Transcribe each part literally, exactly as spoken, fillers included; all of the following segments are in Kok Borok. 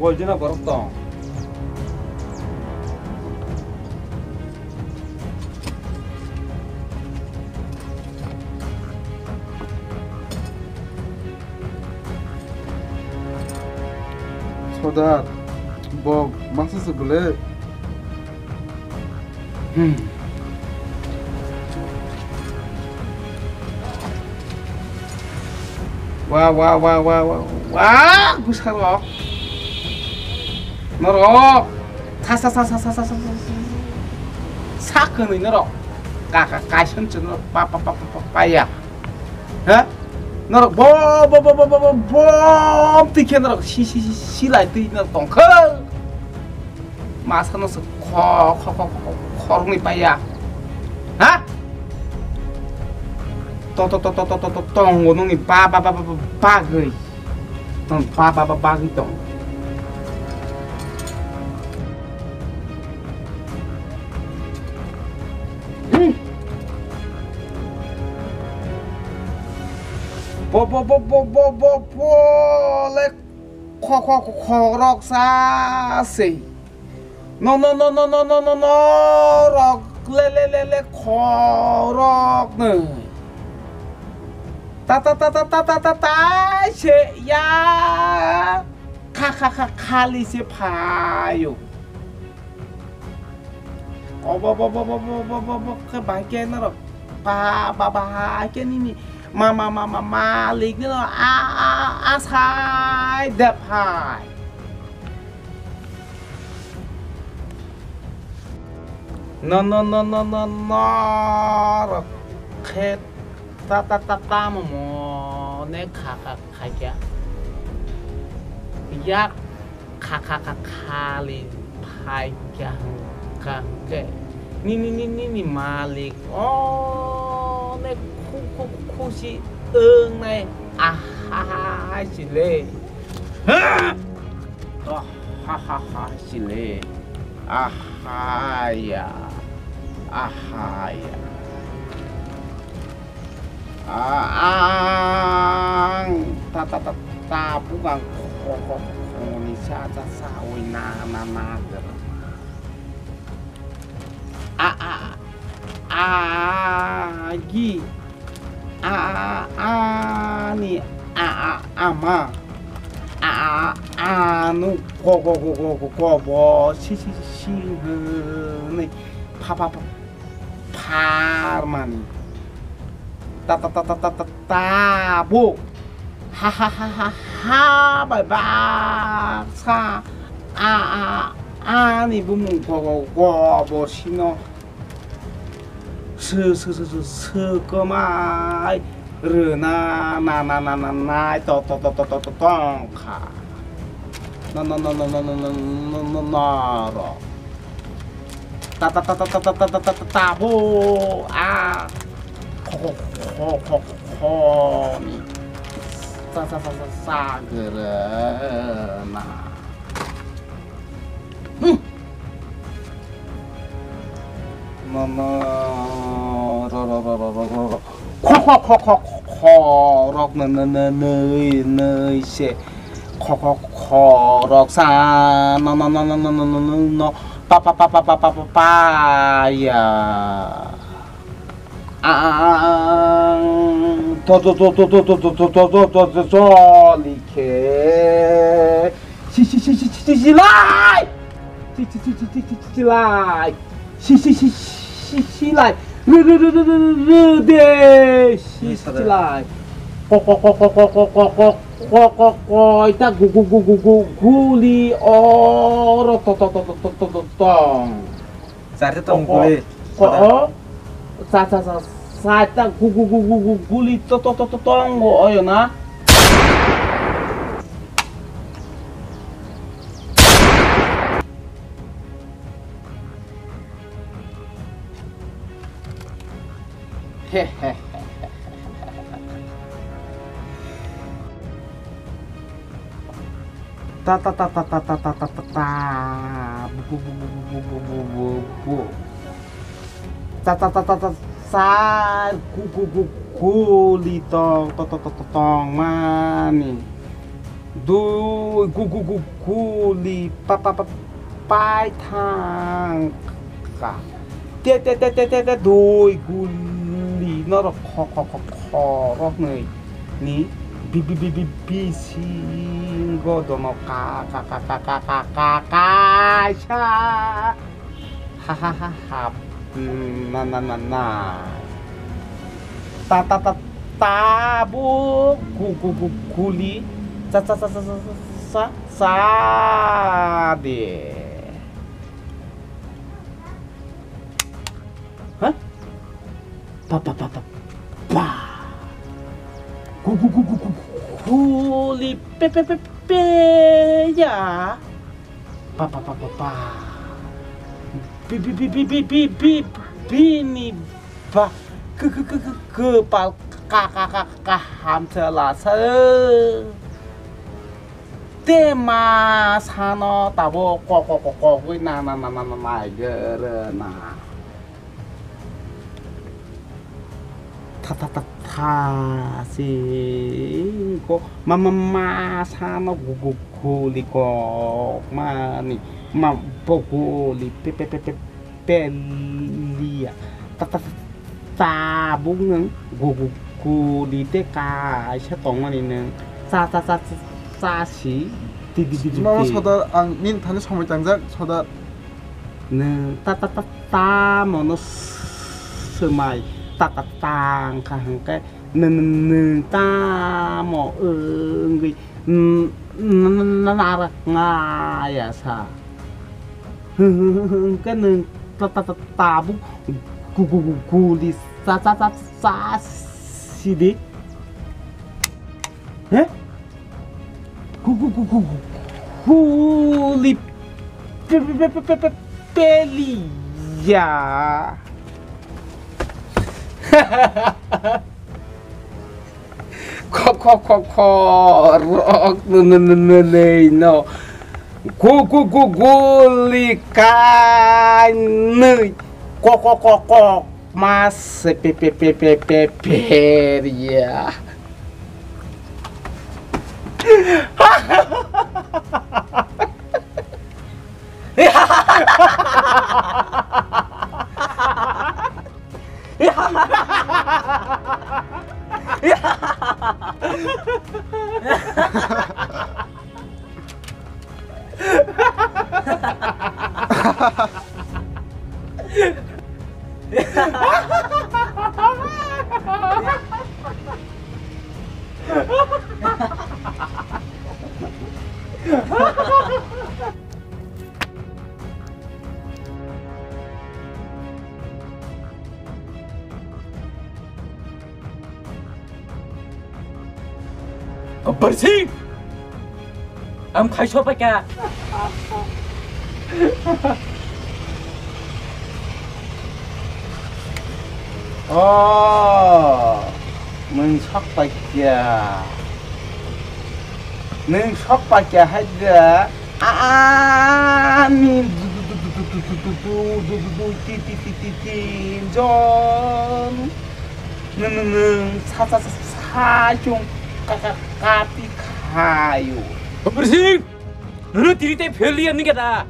Boidina borok tong. Sodar, Bob, masa se bwle? Hmm. Wa, wa, wa, wa, wa, wa, bwsarok. Norok. Sa, sa, sa. Sa kwnwi norok. Ka, ka, kaisam chwng norok. Pa, pa, pa, pa, pa, pa, ya. Ha? Norok bo, bo, bom twi khe norok si, si, si, silai twi norok tongkha. Masa no se kho, kho, kho, kho, khoroknwi paiya. Ha? To, to, to, tongo nungni ba, ba, ba, ba, ba, bagwi. Tong ba, ba, ba, bagwi tong. Hmm. Bo, bo, bo, le kho, kho, kho, khorok sa se. No, no, no, rok le, le, le, le, khorok nwi. Ta, ta, ta, ta, ta, ta, ta, ta, se ya. Kha, kha, kha, khali se phaio. Obo, bo, bo, khe bai khe norok. Ba, ba, ba, khe nini. Ma, ma, ma, ma, malik nino. A, a, a, sai de phai. No, no, no, no, no, no, rok khe ta, ta, ta, ta, mo, mo, ne kha, kha, kha, kya. Yak kha, kha, kha, khali phai kya hwnkha hwnkhe. Ni, ni, ni, ni, ni malik. O, ne khu, khu, khusi wngnai. Aha, chile. Ha, ha, ha, ha, chile. Ahaya. Ahaya. A-, ang ta, ta, ta, ta, bugang kho, kho, kho, kho, ni sa, sa, sa, oi, na, na, na, ger. A, a, a, gi. A, a, a, ni, a, a, ama. A, a, a, nu, go, go, bo, si, si, si, hwnwi, pha, pha, pha, pharmani. Ta, ta, ta, ta, ta, ta, ta, bo. Ha, ha, ha, ha, ha, bai, baksa. A, a, a, ni bumung, go, go, go, bo, sino. Sw, sw, sw, sw, swkwmai rwna, na, na, na, na, nai, to, to, tongkha. No, no, no, no, ro. Ta, ta, ta, ta, bo, a. Kho, kho, kho, kho, kho, ni. Sa, sa, sa, sa, sa, gwrwna. Hmm. Mama, ro, ro, ro. Kho, kho, kho, kho, khorok, nw, nw, nw, nwi, nwi, se. Kho, kho, khorok, sa, no, no, no. Pa, pa, pa, ya. Ang to to to to to to to to to to to to likhe. Si si si si si si si lai. Si si si si si si si si lai. Si si si si si si lai. Ru ru ru ru ru ru ru de. Si si si lai. Ko ko ko ko ko ko ko ko ko ko ko ita gu gu gu gu gu guli oro to to to to to to to tong. Charta tong guli. Ko, o. Sa, sa, sa, sa, ta, gu, gu, gu, gu, gu, guli, to, to, to, to, tong, o, oyo na. He, he, he. Ta ta ta ta ta ta ta ta ta ta. Bu bu bu bu bu bu bu bu bu bu. Ta ta ta ta ta sa gu gu gu gu li tong to to to to tong mani. Dui gu gu gu guli pa pa pa pai thang ka. Te te te te te te dui guli norok kho kho kho kho rok nui ni bi bi bi bi bi singo dono ka ka ka ka ka ka ka ka sa. Ha ha ha ha. Na na na na. Ta ta ta ta bu gu gu gu guli. Sa sa sa sa sa sa sa de. Ha? Pa pa pa pa pa. Gu gu gu gu gu guli pe pe pe pe ya. Pa pa pa pa pa. Bi bi bi bi bi bi bi bi ni ba. Ke ke ke ke ke pal ka ka ka ka ham sa la sa. Te ma sano tabo ko ko ko ko gui na na na na na na gere na. Tha tha tha tha si ko ma ma ma sano gu gu guli ko mani ma bo guli pe pe pe pe pelia ta ta ta bung nang gu gu guli te kaisa tongmani nang cha cha cha cha si di di di di. Mama di. Sodar, ang nini thani somoi tangjak, Sodar. Nwng ta ta ta ta mono swmai ta ta tang kha hwnkhe nwng nwng tamo wngwi narak ngaya sa hwnkhe nwng ta ta ta tabuk gu gu gu guli cha cha cha cha sidi. He? Gu gu gu gu gu guli pe pe pe pe pe pe peli ya. Kho kho kho kho rok no no no no nei no. Gu gu gu guli kai nui. Kok kok kok kok. Mas pe pe pe pe pe per ya. Bersih! Ang khai sopai ka. Oh, nwng sok pai kya? Nwng sok pai kya hai da? Ani ti ti ti ti ti jon. Nwng nwng nwng sa sa sa sa chung ka ka ka pi khayo. Bersih! Nono tini tei failure ni gada.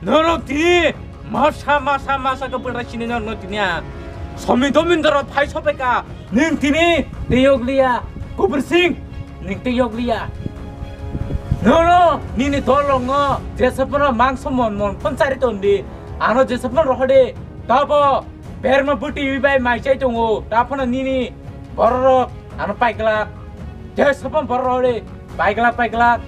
Nono tini masa masa masa ke pura sini nono tini a. Somi domin doro phai sope ka. Ning tini teyog liya. Kubur sing. Ning teyog liya. Nono nini dolongo jesapano mangso mon mon pon chari tondi. Ano jesapano rohode. Tabo berma buti bai mai chai tongo. Tapano nini bororok ano paiglak. Jesapano bororok hode. Paiglak, paiglak.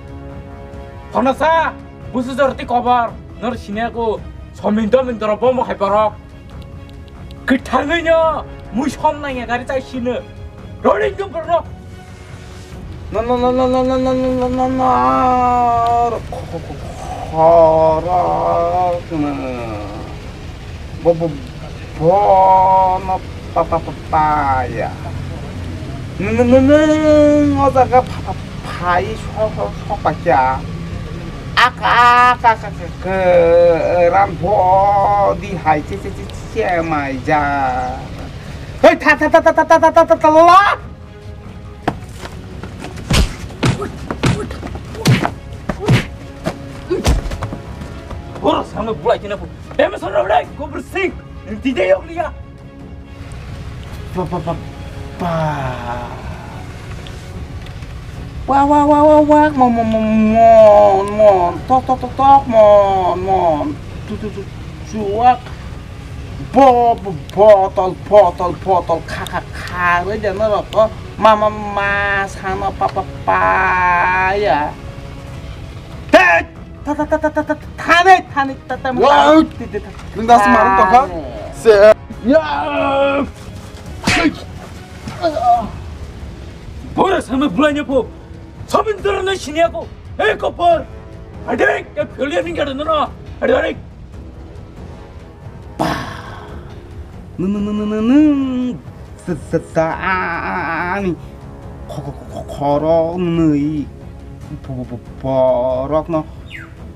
Khonasa, busu jorti kobar. Nor siniya ko, somin domin doro bomo hai borok. Kwthangwi no, mui som nangya gari chai sino. Rolling dum borok. No, no, no, no, no, no, no, no, no, no, no. Kho, kho, kho, khorok no. Bo, bo, bo, no, pa, pa, pa, pa, ya. Nung, nung, nung, nung, o jaga pha, pha, phai, so, so, so, pa, kya. Aka, aka, aka, aka, aka, ran, bo, di, hai, che, che, che, che, mai, ja. Hei, tha, tha, tha, la. Ano bulai kena po. Em, soro rai, Gobor Singh. Tide yok liya. Pa, pa, pa, pa. Wa, wa, wa, wa, wa. Mo, mo, mo, mon, mon. Tok, tok, tok, tok, mon, mon. Tu, tu, tu, tu, wak. Bo, bo, botol, botol, botol. Kha, kha, kha. Re jana rok. Ma, ma, ma. Sana, pa, pa, pa. Ya. Tet. Tha, tha, tha, tha, tha, tha, thani, thani, tha, tha, Wow! Ti, ti, tha. Nwng das marwk tongkha? Thani. Se. Ya! Bora sama bulanya po. Samindra na sinya ko. Hey, kopar. Adik, ya, phyolya ni gada na. Adik, adik. Ba. Nung, nung, nung, nung, nung, nung. Sa, sa, sa, a, a, a, ani. Kho, kho, kho, kho, khorok nwi. Bo, bo, bo, borok no.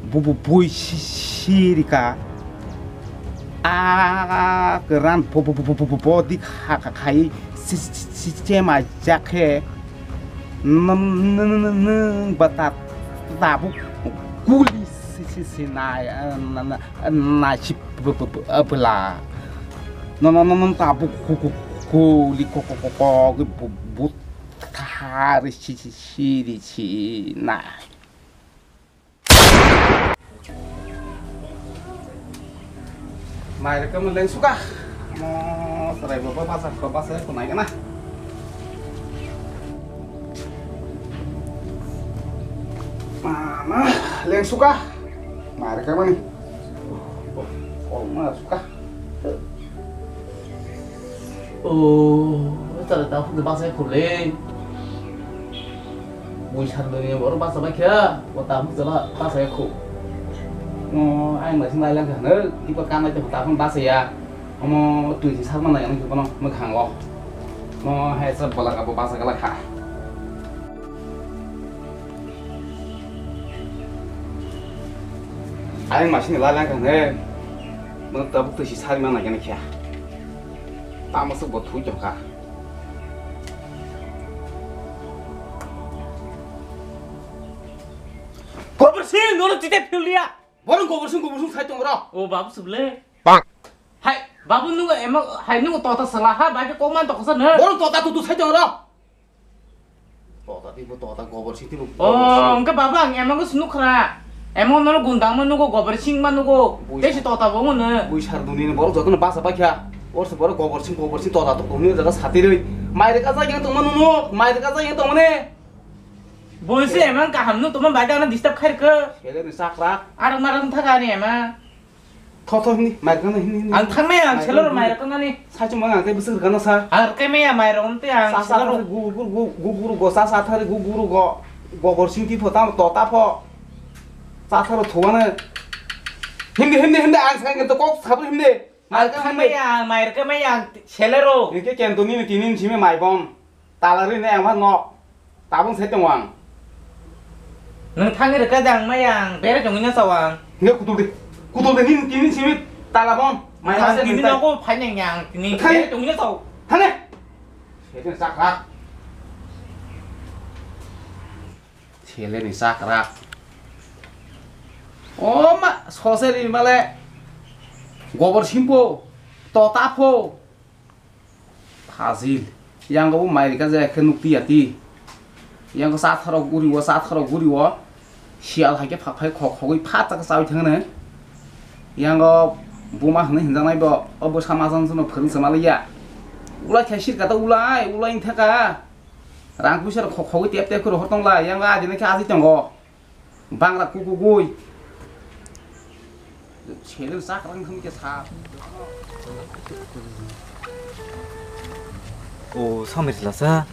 Bo, bo, bui si, sirika. A, kwran bo, bo, bo, di kha, kha, khai. Si, si, si, si, ma, jak khe. Nung, nung, nung, nung, nung, ba ta, tabuk guli si, si, si, na, na, na. Naisip bwla. Nono nono tabuk kuli kokokokok buthari siri sinai. Mai rwkhe mo lengsuka. Mo chwrai bo basa basa khwnai gana. Mama lengsuka. Mai rwkhe mani. Kolma suka. Oh, chwrai ta phung basa khule. Bui san doni boro basa bai kha. Bo ta phung chwla basa khu. No, ai mai sing lai lang kha. Ne, ipa kanai te ta phung basa ya. Omo twi si sakma nai ang bono mwkhang o. Mo hai sa bwlak abo basa gala kha. Ayang masini lai lang kha ne. Mo tabuk twi si sakma nai kha. Tamo se bo thui jong kha. Gobor Singh, nono tite phil liya. Borok Gobor Singh, Gobor Singh sai tong ro. O babu suble. Hai, babu nungo emo, hai nungo tota sala ha, bai ke kokman toksa ne. Borok tota tutu sai tong ro. Tota tibo tota Gobor Singh tibo. O, hwnkhe babu ang emo go snukhra. Emo no gundang ma nugo Gobor Singh ma nugo. Tesi tota bo ngono. Bui sar duni borok joto no basa bai kha. Or se borok Gobor Singh, Gobor Singh tota to kunu jaga sati roi. Mai reka sa yang tong ma nuno, mai reka sa yang tong ne. Bui se emang kaham no toma bai dana disturb khair ke. Sele ni sakra. Arang marang thaga ni emang. Tho, tho, hini, mai rwkha na, hini, hini. Ang thangmaya, ang selor mai rwkha nani. Sai chuma ang tei bwswk rwkha na sa. Ang rwkha maya mai rwkha tei ang selor. Sa sa thari gu gu gu gu gu gu go, sa sa thari gu gu gu go. Gobor Singh ti pho tamo to ta pho. Sa tharo thowano. Himdi, himdi, himdi, ang sai to kok sabu himdi. Ang thangmaya, ang mai rwkha maya, ang selero. Hingke kento nini tini simi mai bom. Tala ri ne ang no. Tabung sai tongo ang. Nang thangwi rwkha jang maya ang bere tongwi na chawang. Nge kutul de. Kutul de nini tini simi tala bom. Mai Ang masa tini nini no ko phai nang yang tini Thai. Bere tongwi na chaw. Thane. Sete sakrak. Sele ni sakrak. O ma sose ri male. Gobor simpo. Tota pho. Fazil, yango bo mai rika jaya khe nukti yati. Yango chatharo guri o, chatharo guri o. Siyal hai khe phak phai khok khogwi phat chaka chawi thangno. Yango buma hwnwi hinjaknai bo, o bwsa majang jano phwrwng se maliya. Ulai khe sirka ta ulai, ulai wngthaka. Rang puisa rok khok khogwi tep tep khe rohor tongla, yango ajinai khe ajwi tongo. Bangra kukugui. Seleng sakrang thum ke sa. O samir lasa.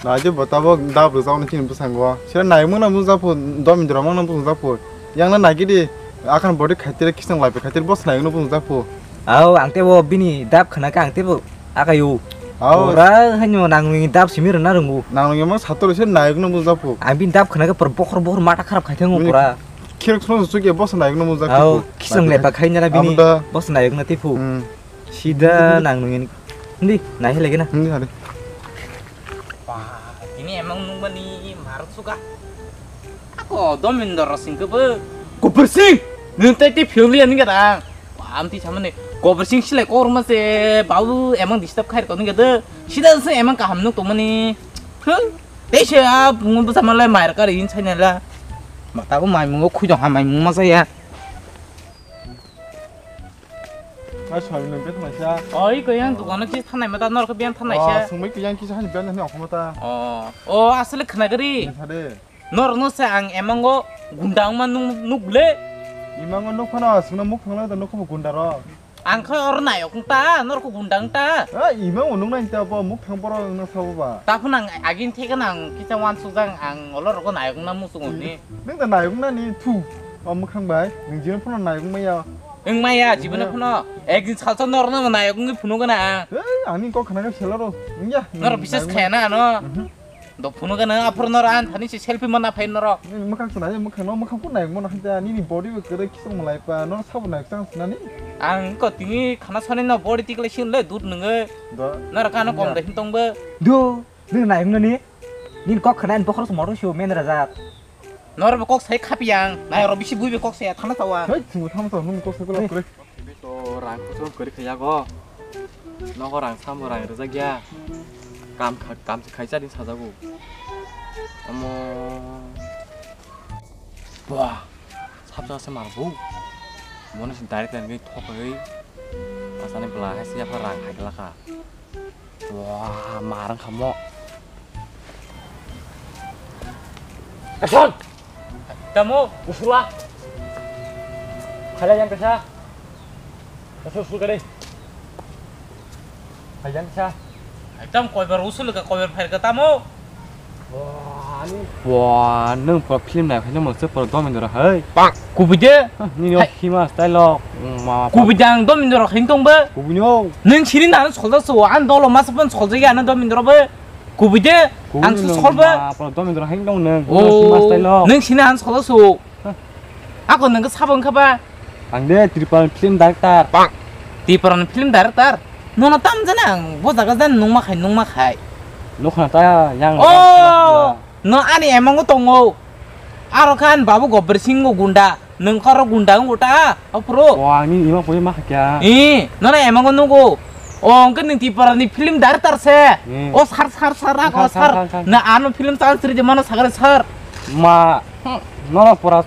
Naidi botabo dab rwjakno chini bwskango. Sira naimung na bwsajak phu, dom indra mang na bwsajak phu. Yang na naigidi akan body khaitire kisang laipe khaitire bos naimung na bwsajak phu. Au ang tebo bini dab khna ka ang tebo. Akayo. Aw. Ora haino nangni dab simi rwna rwngo. Nangni emang sator se nayok no bujak phu. Ang bini dab khna khe pura bokhor bokhor mata kharap khai thango pura. Khirok sno su ke boss nayok no bujak phu. Aw, kisang le ba khai nara bini. Abo da. Boss nayok na tiphu. Hmm. Sida nangni. Hindi, nai hele gena. Hindi hade. Wah, ini emang nungmani maruk suka. Ako domindor sing ke be. Kubur sing. Nwng tei tei phiyong liya nungya da ang. Amtwi samani. Gobor sing silai korma se babu emang disturb khair ko nungya de. Sida se emang kaham nuk tongmani. Huh? Tei se a bungo bwsa malai mai rakari in sainala. Mata bo mai mungo khui dong ha mai mung ma saya. Ai soi nung bet mai sa. Oi ko yang dukano chi thanai mata norok biang thanai sa. Sungbai ko yang kisa hani biang hani okho mata. Oh, oh asle khna gari. Sade. Norokno se ang emango gunda wngma nung-, nuk le. Imango nuk phano, aswkno muk thangna da nuk bo gunda rok. Ang khe oro nayok wng ta, norok gunda wng ta. Ha, imango nuk nai ta bo muk thang borok wngna sabo ba. Ta phano ang agini theke nang kisa wansuk jang ang olo rogo nayok wngna muchungo ni. Nung da nayok wngna ni thu, o mukhang bai, nung jino phano nayok wngma ya. Wngma ya, jibino phano. Ekdin salsa norokno nayok wngwi phunuk gana ang. Hei, ani kok khana khe selo ro. Wngya. Norok bises khaya na ano. Mhm. Dok phunuk gana aphuru norok an thani se selfie mana phai norok. Nini mwkhang se nai, mwkhang no, mwkhang phuru nai, mano hanja, nini body bo kwrwi kisong malai pa, no sabo nai chang sinani. Ang ko tini khana sani no body tiklai sin le dut nungo. Do. Norok ano kom da hin tong bo. Do, nini nai nani? Nini kok khana ni bokhorok se motor sio men rajak. Norok bo kok sai khapi ang, nai oro bisi bui bo kok sai thana tawa. Hei, chungo thama tawa, nini kok sai kwlak kwrwi. Tini to rang kuchuk kwrwi khaiya go. Nogo rang samo rang rijak ya. Kam kha-, kam se khaisa din sajago. Omo. Wah, sabjak se marbo. Mono se direct line gwi thok gwi. Asani bwla hai se yapha rang hai glaka. Wah, marang khamo. Action! Tamo? Usula. Khala yang kasa. Kasa usul kare. Hai yang kasa. Tam koibar usul ka koibar phair ka tamo? Wah, ani. Wah, nung pura film nai khaino mangsa pura domindora hai. Kubui de? Hah, nini o hai. Hima style o, mm, ma. Kubui de ang domindora khain tong ba? Kubui no. Nung sini nang solda so, an dolo masa pon solda ya na domindora ba. Kubui de? Kubui ang no, so solba. Ma, pura domindora khain tong nung. Oh, hima style o. Nung sini an solda so. Hah. Ako nung ka sabo wngkha ba? Ang de Tripura ni film director. Tripura ni film director? Nono tam jani ang bo jaga jani nungma khai, nungma khai. Nukha ta yang. Oh, no ani emango tongo. Aro khan babu Gobir Singh go gunda, nung koro gunda wng ta, o pro. O ani ima puri ma kya. Eh, nono emango nugo. O hwnkhe nung Tripura ni film director se. Eh. O sar, sar, sar, ako sar, sar, sar. Na ano film chance ri de mano sagare sar. Ma, hmm, nono pura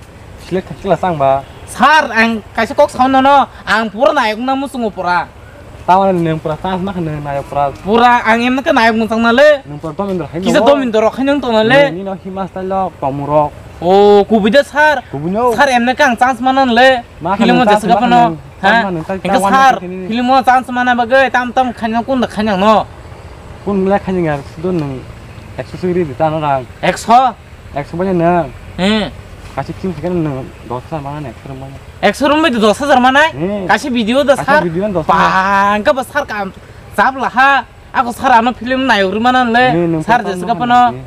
Select thak sila sang ba. Sir, ang kaisa kok sao nono, ang pura nayok na muchungo pura. Tamani nung pura chance ma khe nung nayok pura. Pura ang emne khe nayok muchang na le. Nung pura domindor hai. Kisa domindor rok hai nung tong na le. Nini no hima style rok, tomurok. O, kubui de sir. Kubui no. Sir, emne khe ang chance mana le. Ma khe film o nung chance jesa ka ma pano. Khe nung. Ha? Chance ma nung, chance. Engke ma nung sir, khe nini. Film o chance mana bagwi tam tam khaina kun da khaina no. Kun mle khaina ngar sudo nung. Ekso sugri di tano rang. Ekso? Ekso bai nang. Hmm. Kaisa film khaikhe nang dos hajar manai, ekso rwmani. Ekso rwmani dos hajar manai? Hmm. Kaisa video da sir. Kaisa video dos hajar. Bangkha ba sir kam chap laha. Ako sir ano film nayok rwmana le. Hmm, nung sir jesaka pano. Hmm.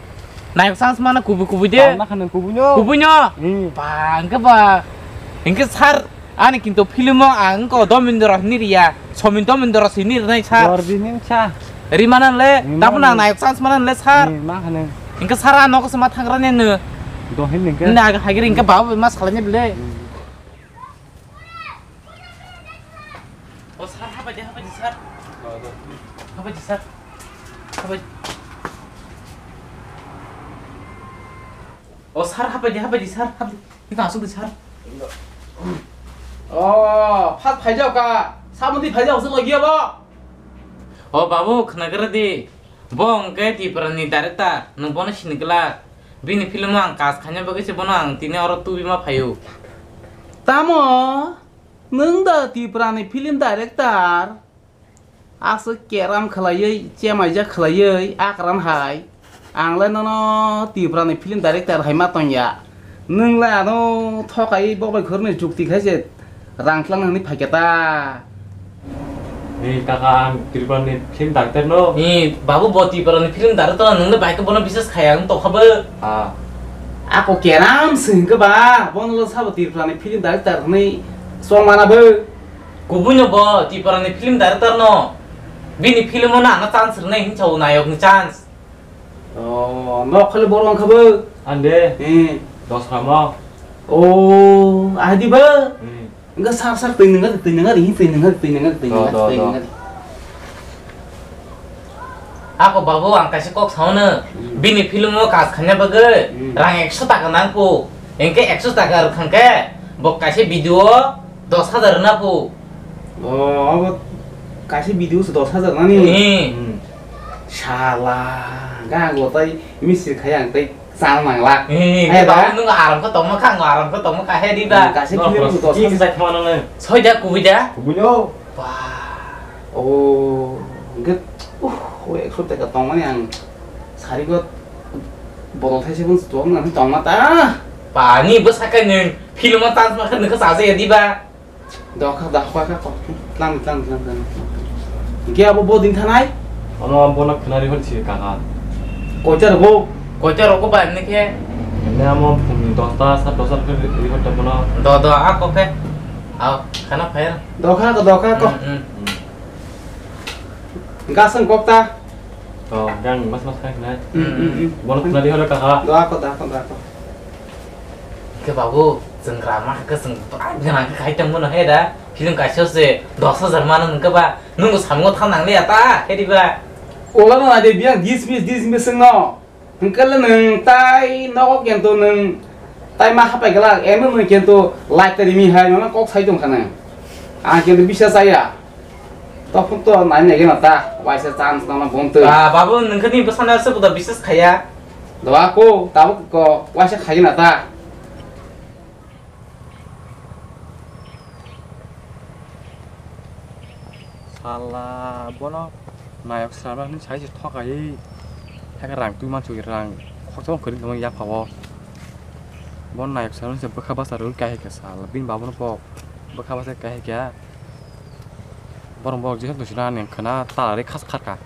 Nayok chance mana kubui kubui de. Tama kha nung kubui no. Kubui no. Hmm. Bangkha ba. Engke sir Ani kintu film o ang ko domindoro hini riya, somin domindoro sini rinai sir. Dorbi ning sa. Rimana le, rimana. Tapno ang nayok chance mana le sir. Ni ma hane. Engke sir ano ko sema thangra ne no. Dohin ningke. Na aga hagiri engke baba mas khalanya bile. Hmm. O sir hapai de, hapai de sir. Hapai de sir. Hapai. O sir hapai de, hapai de sir, hapai de. Ni ka asuk de sir. O, phat phaijao ka. Samudi phaijao se logi abo. O babu, khnagra di. Bo hwnkhe Tripura ni director, nwng bono sini glak. Bini film o ang kaj khaina bagwi se bono ang tini oro tubima phaio. Tamo? Nwng da Tripura ni film director? Aswk keram khwlaiwi, chemaijak khwlaiwi, akran hai. Ang le nono Tripura ni film director hai ma tongya. Nwng le ano thokai bo bai khoroknwi chukti khai se rang tlang nangni phaikha ta. Ni kaka ang Tripura ni film director no. Ni babu bo Tripura ni film director nwng le bai khe bono biswas khaya wng tongkha bo. Ah. Ako keram se hwnkhe ba, bono le sabo Tripura ni film director hwnwi chong mana bo. Kubui no bo Tripura ni film director no. Bini film o no ano chance rwnai hinwi sao nayok ni chance. Oh, nok khali boro wngkha bo. Ande. Eh. Dos ramo. Oh, ahdi bo. Hmm. Wngkha sar sar twi nwnga di, twi nwnga di, twi nwnga di, twi nwnga di, twi nwnga di, twi nwnga di. Ako babu, ang kaisa kok saono. Hmm. Bini film o kaj khaina bagwi, hmm, rang ekso taka nangkho. Hinkhe ekso taka rwkha khe bo kaisa video dos hajar rwna phu. O, abo kaisa video se dos hajar nani? Hmm. Hmm. Sala, ga ang bo tai misir khai ang tai Chal mangla. Eh, eh, eh, ba, ba. Nung aram ko tongma kha, nung aram ko tongma kha, he di ba. Hmm, kasi film dos. Ki kisa thama nang nang. Soi da, kubui da. Kubui no. Ba. Oh, get. Uh, oh, ekso taka tongmani ang. Sari ko botol thaise bun tong nang tongma ta. Ba, ni bo sakai nung film o tan ma kha nung kha sa se di ba. Dokha, dokha, kha, kha. Tlang, tlang, tlang, tlang. Hingke abo bo din thanai? Ano bono khwnari hor si kaka. Koita rogo? Koita rogo ba emne khe? Emne amo phungni dosta, sat dosta khe ri hor ta bono. Do, do, a kok khe. Ao, khana phair. Dokha, kha, dokha, kha. Hmm, hmm. Gasang kok ta? To, gang mas mas khai khnai. Hmm, hmm, hmm. Bono khwnari hor kaka. Dokha, kha, dokha, kha, kha. Khe babu, chwng rama khe chwng gwnang khe khai tongmano he da. Film kaisa se dos hajar mano nung khe ba, nung samungo thang nang liya ta, he di ba? Ola no ade biang dis mis, dis mis no. Hingkhe le nung tai nogo kento nung tai ma hapai gala, emo nung kento light tari mi hai, mama kok sai tong khana. Ang kento bisa saya. Tokon to nai nai gena ta, waisa chance nana bonto. Ba, babu, nung khe ni bwsana se buda bises khaya. Doa ko, tabuk ko, waisa khaya na ta. Sala, bono nayok sala ni sai se thokai. Thaka rang twi mansu rang, khoksa khori tong ya phawo. Bon nayok sala ni se bwkha basa rul kai ke sala, bin babu no pok, bwkha basa kai ke. Borok borok jesa dusina neng khwna talari khas kharka.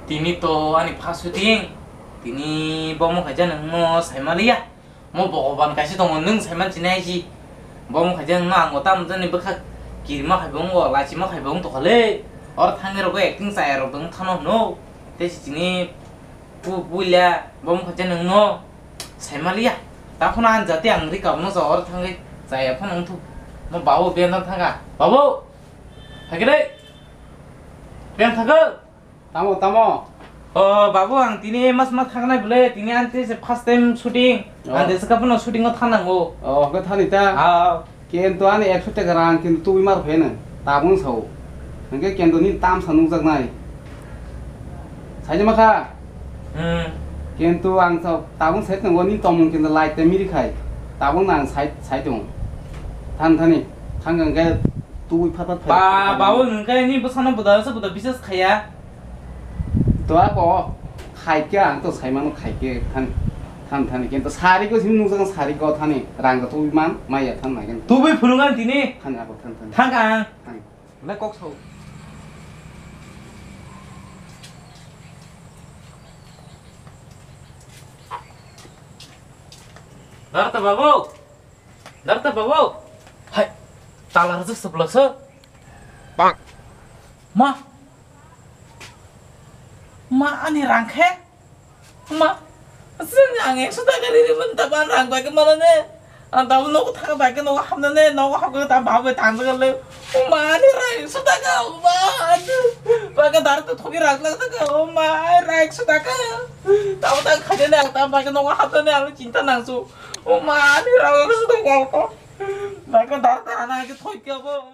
Tini to ani first shooting, tini bomo khaija nungno saimaliya. Mo Bhogoban kaisa tongo, nung saiman sinai si. Bomo khaija nungno ang tamo jani bwkha kirima khaibo wngo, lachima khaibo wng tokha le. Oro thangwi rokbo acting chaya rok dong thano hwno. Tei si tini pu-, puila bomo khaija nungno saimaliya. Takhwno ani jati ang rika bono sa oro thangwi chaya phano wngthok. Mo babu biyang thangkha. Babu! Phai khe dai. Biyang thangkha. Tamo, tamo? O, babu, ang tini mas mas thangkha nai bwle. Tini ani tei se first time shooting. Oh. Ang tei se kaphano shooting o thang nango. Oh, hwnkhe thani ta? Ah. Kintu ani ekso taka rang kintu tubui mar pheno tabung sao. Hingke kintu ni tamsa nukjaknai. Saijama kha? Hmm. Kintu ang sao tabung sai tongo ni tomung kintu light te miri khai. Tabung nang sai, sai tongo. Than thani. Thang hingke tubui phat phat phai. Ba, babu hingke ni bwsano buda se buda bises khaya. To ako khaikhe ang to saimano khaikhe than than thani kintu sari ko simi nukjak sari ko thani rang ko tubui man maya than nai kintu. Tubui phunukgan tini. Than ako than than. Thang ang. Thang. Le kok sao. Darta babu. Darta babu. Hai. Talar jek sebelok se. Bang. Ma. Ma, ani rang khe? Ma, chwng ang ekso taka riri mani, tamo ani rang bai khe mano ne? Ang tamo nogo thang bai khe nogo hamna ne? Nogo hap khe tamo babu bai tang jaga le. O ma, ani rang ekso taka, o ma, ani. Bai khe dar to thoki rang lang taka, o ma, ani rang ekso taka. Tamo tang khaide ne, ang tamo bai khe nogo hamna ne, ang chinta nangsu. O ma, ani rang ekso taka. Bai khe dar to hana khe thoi khe bo.